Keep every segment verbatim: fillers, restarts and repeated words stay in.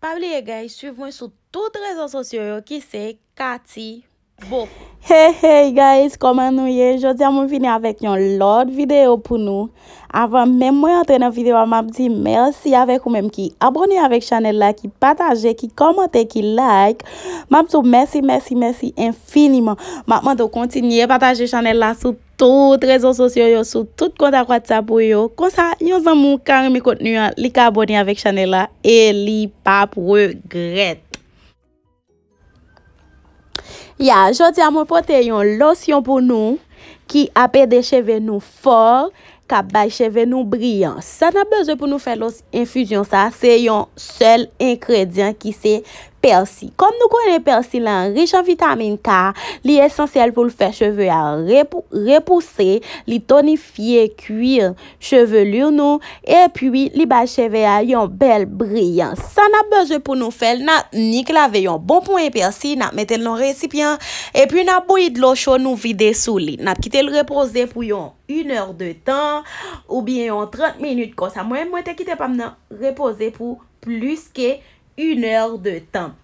Pa bliye, guys, swiv mwen sou tout rezo sosyo yo ki se Cathy Boko. Hey, hey, guys, kòman nou ye? Jodi a mwen vini avèk yon lòt videyo pou nou. Avan menm mwen antre nan videyo a, m ap di mèsi avèk ou menm ki abòne avèk chanèl la, ki pataje, ki kòmante, ki like. M ap di w mèsi, mèsi, mèsi enfiniman. M ap mande w kontinye pataje chanèl la sou tout rezo sosyo yo, sou tout kontak WhatsApp ou yo. Konsa, yon zanmi w ka renmen kontni an, li ka abòne avèk chanèl la e li p ap regrèt. Ya, jodi a mwen pote yon losyon pou nou ki ap ede cheve nou fò, k ap bay cheve nou briyan. Sa n ap bezwen pou nou fè los enfizyon sa, se yon sèl engredyan ki se pèsi. Kòm nou konnen pèsi lan rich an vitamin K, li esansyèl pou l fè cheve a repou-, repouse, li tonifye kuir chevelu nou, epi li bay cheve a yon bèl briyans. Sa n ap bezwen pou nou fè l, n ap nik lave yon bon ponyen pèsi, n ap mete l nan resipyan, epi n ap bouyi dlo cho, nou vide sou li. N ap kite l repoze pou yon inè de tan, oubyen yon trant minit konsa. Mwen, mwen te kite pa m nan repoze pou plis ke inè de tan.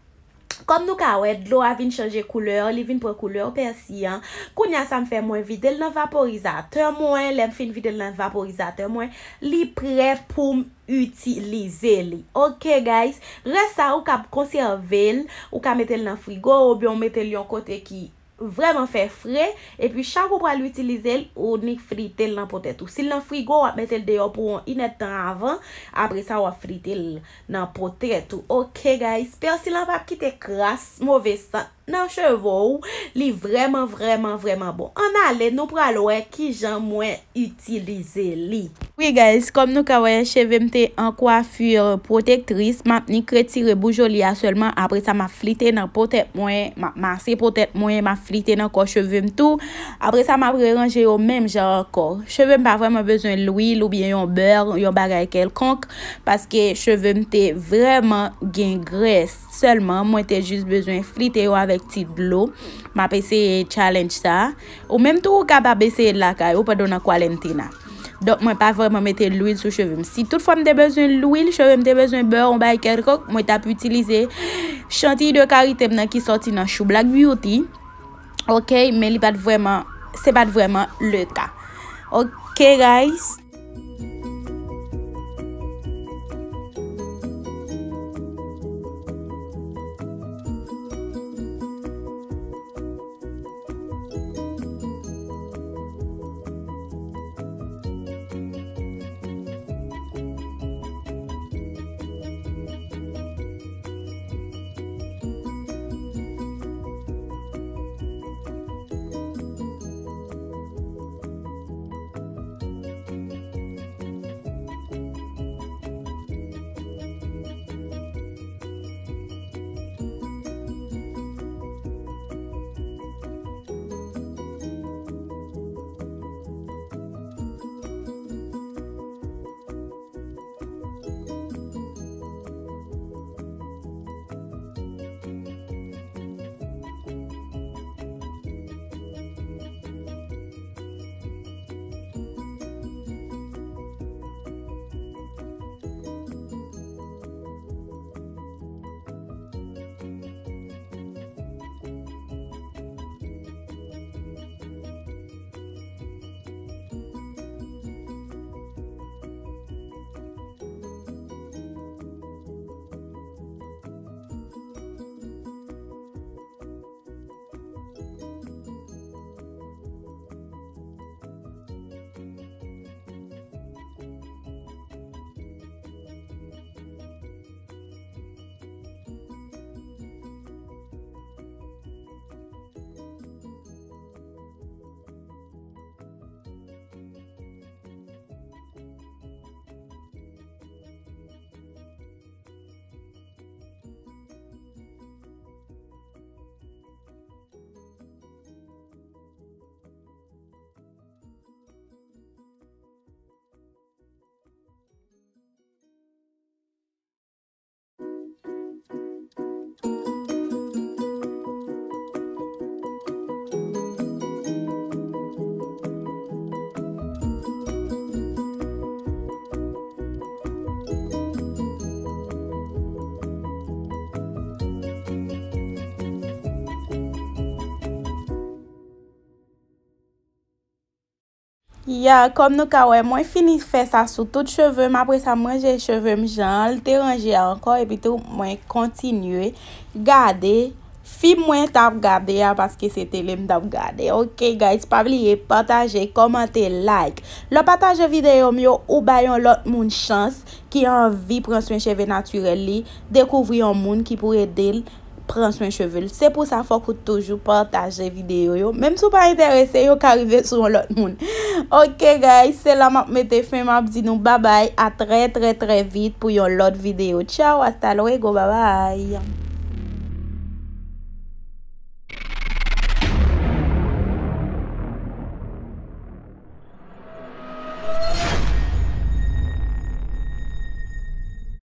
Kòm nou ka wè, dlo a vin chanje koulè, li vin pran koulè pèsi an. Kounye a sa m fè, mwen vide l nan vaporizatè mwen. Lè m fin vide l nan vaporizatè mwen, li prè pou m itilize li. Ok, guys. Rès sa, ou ka konsève l, ou ka mete l nan frigo, oubyen ou mete l yon kote ki vrèman fè fre, epi chak ou pral itilize l, ou nik frite l nan potèt ou. Si l nan frigo, w ap mete l deyò pou yon inèdtan avan, apre sa, w ap frite l nan potèt ou. Ok, guys, pèsi lan p ap kite kras, move sant nan cheve w, li vrèman, vrèman, vrèman bon. Ann ale, nou pral wè kijan mwen itilize li. Wi, guys, kòm nou ka wè, cheve m te an kwafi pwotektris, m ap nik retire boujon li a sèlman. Apre sa, m ap flite nan po tèt mwen, m ap mase po tèt mwen, m ap flite nan kò cheve m tou. Apre sa, m ap reranje yo menm jan ankò. Cheve m pa vrèman bezwen lwil oubyen yon bè, yon bagay kèlkonk, paske cheve m te vrèman gen grès. Sèlman, mwen te jis bezwen flite yo avèk ti dlo. M ap eseye challenge sa. Ou menm tou, ou kapab eseye l lakay ou pandan w nan kwalentina. Donk, mwen pa vrèman mete lwil sou cheve m. Si toutfwa m te bezwen lwil, cheve m te bezwen bè, yon bagay kèlkonk, mwen t ap itilize chantiy de karite m nan ki sòti nan Chou Black Beauty. Ok, men li pa t vrèman, se pa t vrèman le ka. Ok, guys. Ya, kòm nou ka wè, mwen fini fè sa sou tout cheve m. Apre sa, m ranje cheve m jan l te ranje a ankò. Epi tou, mwen kontinye gade. Fim mwen t ap gade a, paske se tele m t ap gade. Ok, guys, pa bliye pataje, kòmante, like. Lè w pataje videyo m yo, ou bay yon lòt moun chans ki anvi pran swen cheve natirèl li, dekouvri yon moun ki pou ede l pran swen cheve l. Se pou sa, fòk ou toujou pataje videyo yo. Menm si w pa enterese, yo ka rive sou yon lòt moun. Ok, guys, se la m ap mete fen, m ap di nou babay, a trè, trè, trè vit pou yon lòt videyo. Tchao, hasta luego, babay.